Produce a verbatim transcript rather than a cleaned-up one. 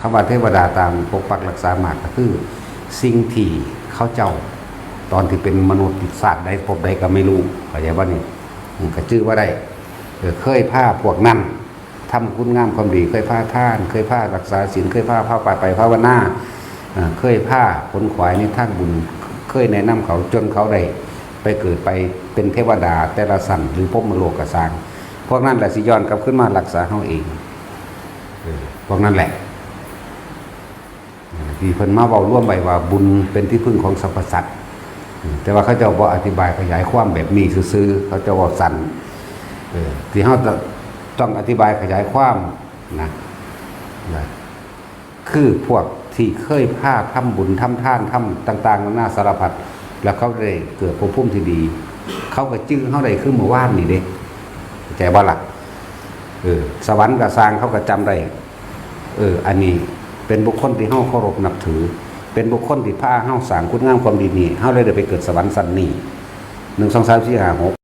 คำว่าเทวดาต่างปกปักรักษามากก็คือสิ่งที่เขาเจ้าตอนที่เป็นมนุษย์ชาติใดภพใดก็ไม่รู้ เข้าใจบ่นี่ อืม ก็จื่อบ่ได้ เออ เคยพาพวกนั้นทำคุณงามความดี เคยพาทาน เคยพารักษาศีล เคยพา พาไป ไปภาวนา เอ่อ เคยพาขนขวายในทางบุญ เคยแนะนำเขาจนเขาได้ไปเกิดไปเป็นเทวดาแต่ละชั้นหรือพรหมโลกก็ซ่าง พวกนั้นแหละสิย้อนกลับขึ้นมารักษาเฮาเอง เออ พวกนั้นแหละ ที่เพิ่นมาเว้ารวมไว้ว่าบุญเป็นที่พึ่งของสรรพสัตว์ แต่ว่าเขาเจ้าบ่อธิบายขยายความแบบนี้ซื่อๆ เขาเจ้าเว้าสั้น เออ ที่เฮาจะต้องอธิบายขยายความนะ นะ คือพวกที่เคยพาทำบุญทำทานทำต่างๆ นานาสารพัด แล้วเขาได้เกิดภพภูมิที่ดี เขาก็จื่อเฮาได้คือเมื่อวานนี่เด้ เข้าใจบ่ล่ะ เออ สวรรค์ก็ซ่าง เขาก็จำได้ เออ อันนี้เป็นบุคคลที่เฮาเคารพนับถือ เป็นบุคคลที่พาเฮาสร้างคุณงามความดีนี้ เฮาเลยได้ไปเกิดสวรรค์ชั้นนี้ หนึ่ง สอง สาม สี่ ห้า หก